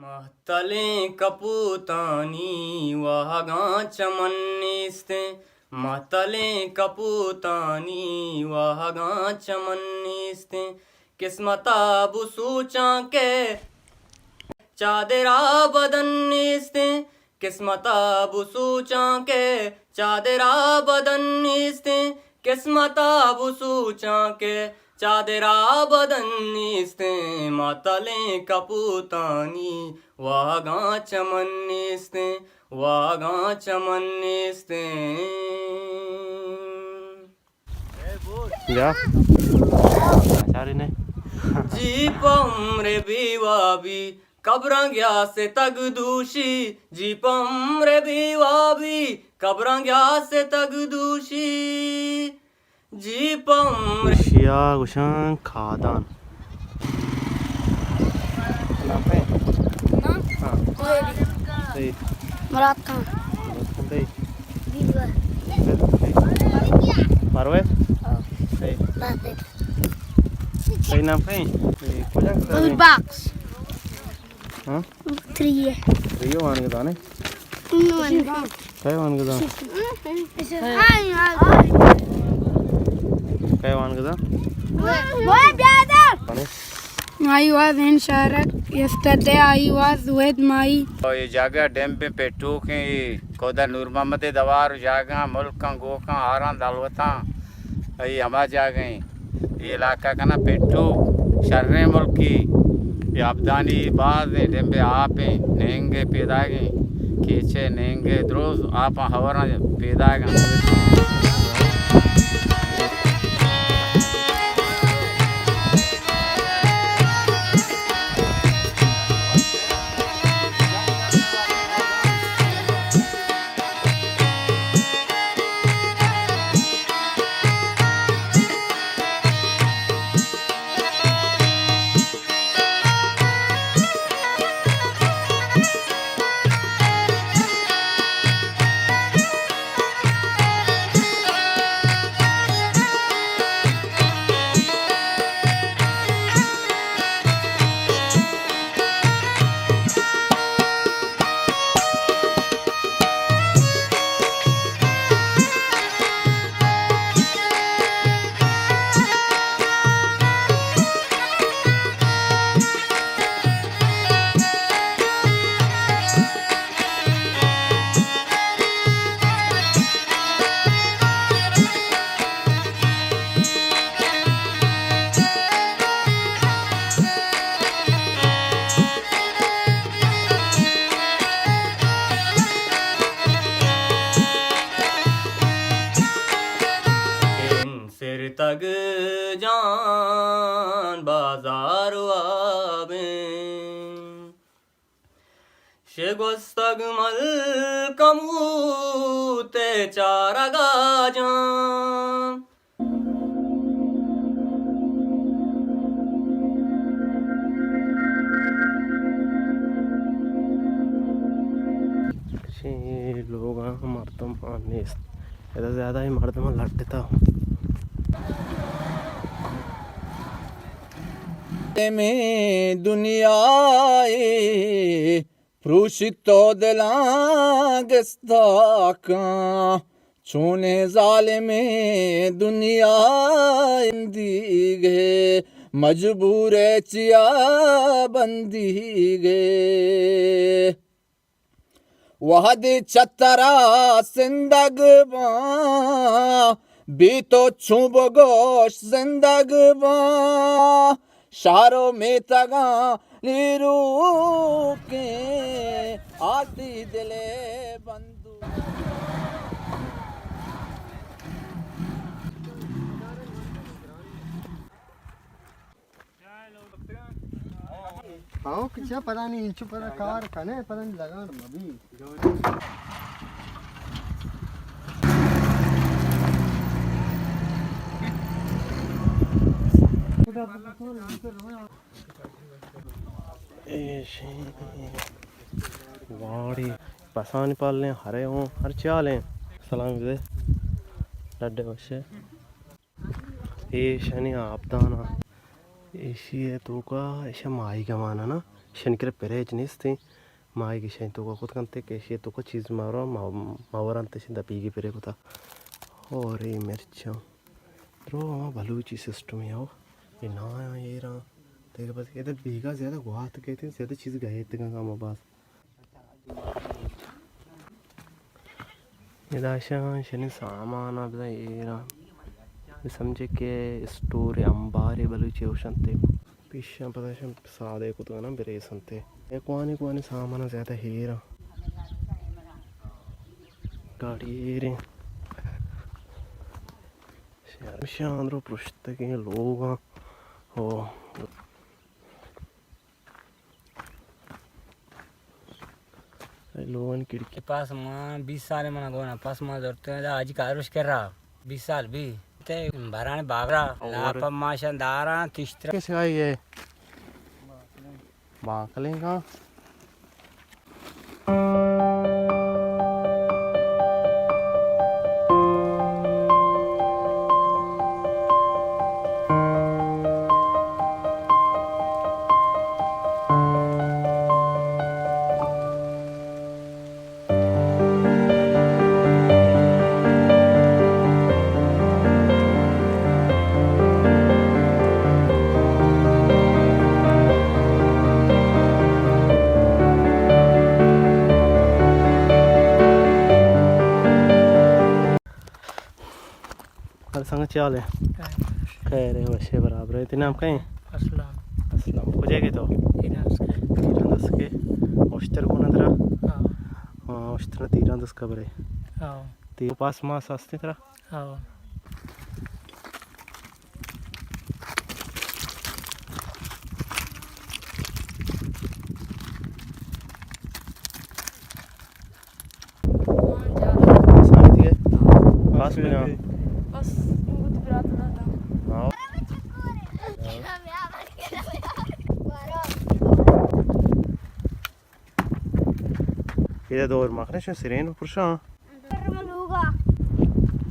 مہتلیں کپوتانی واہگاں چمن نیستیں، مہتلیں کپوتانی واہگاں چمن نیستیں۔ قسمتا بسوچاں کہ چادرا بدن نیستیں، قسمتا بسوچاں کہ چادرا بدن نیستیں، قسمتا بسوچاں کہ چادرا بدن نیستیں، مہتلیں کپوتانی واہگاں چمن نیستیں، واہگاں چمن نیستیں۔ بیا۔ چاری نے۔ جی پہ عمر بی وابی، قبراں گیا ستگ دوشی، جی پہ عمر بی وابی، قبراں گیا ستگ دوشی، جی پہ عمر۔ اشیا گوشاں کھادان۔ نام پہ؟ نام؟ ہاں۔ صحیح۔ مراد خان۔ مراد خان صحیح۔ بیبر۔ بیبر صحیح۔ پرویز؟ ہاں۔ صحیح۔ بابر۔ صحیح نام پہ؟ اے کجا؟ گل باکس۔ ہاں؟ تری ہے۔ تری وانگ دانے؟ تین وانگ دانے۔ کئے وانگ دانے؟ ہاں، ہاں۔ کئے وانگ دانے؟ وہ بیادر۔ I was in shark yesterday, I was with my. اے جاگہ ڈیمب پٹوکیں، اے کودا نور محمد دوار جاگہ، ملکاں گوکاں آراں دلوتاں، اے ہما جاگہ ہیں۔ اے علاقہ کنا پٹو شریں ملکی، اے آبدانی باز ہیں، ڈیمب آپ ہیں، نینگے پیداگیں، کیچے نینگے دروز آپاں ہوراں پیداگاں۔ سرتگ جان بازار وابیں، شگوستگ ملکموت چارگا جان۔ چے لوگاں مردم نیست۔ ادا زیادہ ہی مردم لٹتا۔ میں دنیا پروشت و دلاں گستاکاں، چونیں ظالمیں دنیا اندیگے، مجبور چیا بندیگے۔ وہدے چہ ترا سندگ باں، بے تو چوں بگوش زندگ باں۔ شہر و میتگاں نیروکیں آتی دلے بندو۔ ہاں، کہ چہ پرانی انچو پدا کار کنے، پرانی لگان مبی۔ ایشی واڑی پسانی پالیں، ہرے ہوں، ہر چالیں۔ سلام دے، ڈڈے وشے۔ ایشانی آپدان ءَ، ایشی ءِ توکا ایشاں ماہی کمان ءَ نا، شنکر پریج نیستیں۔ ما ایگی شین توکا کت کنتے کہ شی توکا چیز مارا ما، ما ورانتے شین دپیگی پرے کتا۔ اور اے مرچاں۔ درو ہما بلوچی سسٹم ہے ہو۔ اے نا ایران۔ دیکھ بس ادھر بیگا زیادہ گوات گئے تھے، زیادہ چیز گئے تھے گا ما باز۔ ادا شاں شنی سامان ءَ بزاں ایراں۔ بہ سمجھے کہ اسٹور انبارے بلوچی اوشنتے۔ پیشاں پدا شاں سادے کتگ نا بریسنتے۔ اے کوانی کوانی سامان زیادہ ایراں۔ گاڑی ایریں۔ شہر شاں اندرو پرشتگیں لوگاں۔ او۔ اے لوگانی کھڑکی۔ پس ما بیست سال منا گونا، پس ما زرتے دا حاجی کاروش کر رہا، بیست سال بی۔ تے بھران بابرا، اور لاپا ماشان دارا، تشترا۔ کس آئی ہے؟ بانکلیں کا۔ ہر سنگت چی حال ہے؟ خیر ہے، وش ہے، برابر ہے۔ تئی نام کئے؟ اسلام۔ اسلام۔ کجا گئے تو؟ تیران دست کے۔ تیران دست کے۔ اشتر گونا درا؟ ہاں۔ ہاں، اشتر تیران دست کا برے۔ ہاں۔ تی پاس ماس ہستے ترا؟ ہاں۔ سنگتی ہے؟ پاس بنا۔ بس، وتی برات داتا۔ ہاں۔ ادا دور مخنه شو سرین پرشان۔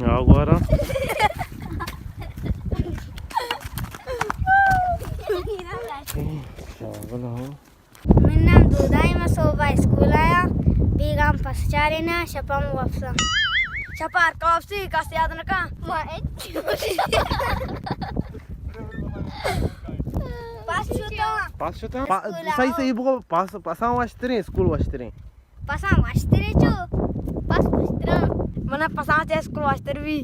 آ گوارا۔ شاغل ہو۔ من نام دودائی، ما صوبہ اسکول آیا، بیگام پس چارے نا، شپا مو وپسا۔ شپار کاپسی کس یاد نکا۔ پس شتا۔ پس شتا؟ پا-، اسکول صحیح، آؤ۔ صحیح بگو، پس، پساں وشتریں، اسکول وشتریں۔ پساں وشتریں چو؟ پس وشتراں۔ منا پساں چہ اسکول وشتر بی۔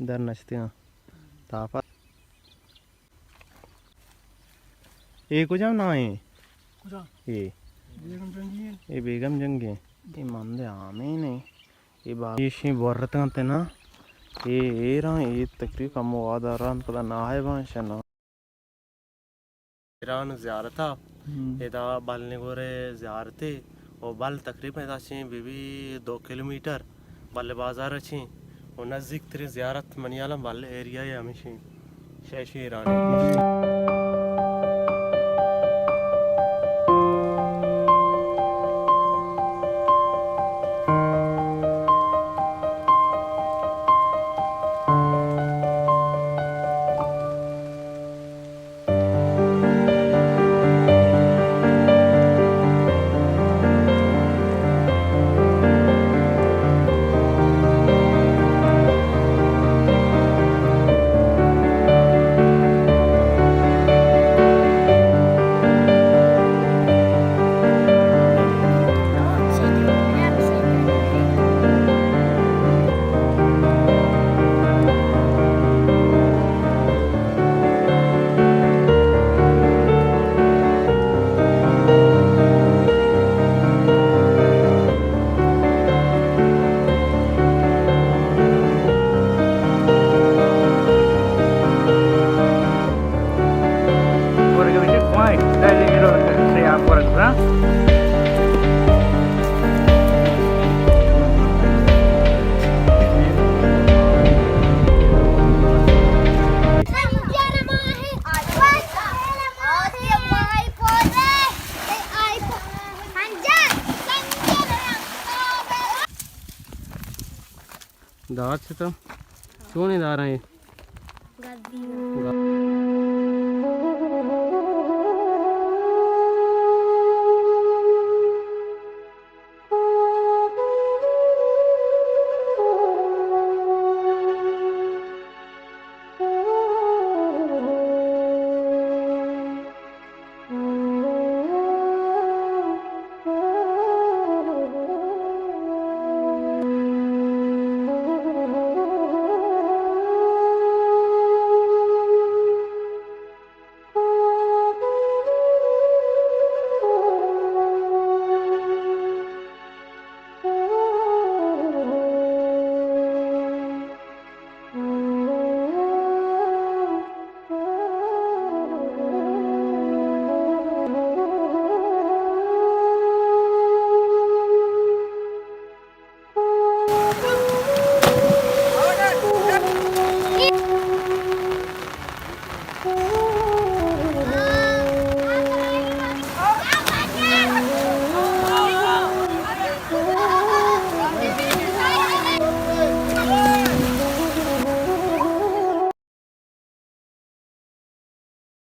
در نشتیاں تاپا۔ اے کجام نام ایں؟ کجام؟ اے۔ بیگم جنگی ایں۔ اے بیگم جنگی ایں۔ اے مند آمین ایں۔ اے با-، ایشی بورتاں تے نا۔ اے ایراں، اے تقریباً کمو وہدا رند پدا ناہے باں شنا۔ ایران زیارت ءَ، ہم۔ ادا بل نگور ءِ زیارتے، و بل تقریباً ادا چیں بی بی دو کلومیٹر بل بازار چیں، و نزیک تریں زیارت منی حالاں بل ایریا ءَ ہمیشیں۔ شیشی ایرانی۔ دار چتو؟ چونیں داراں اے؟ گدی۔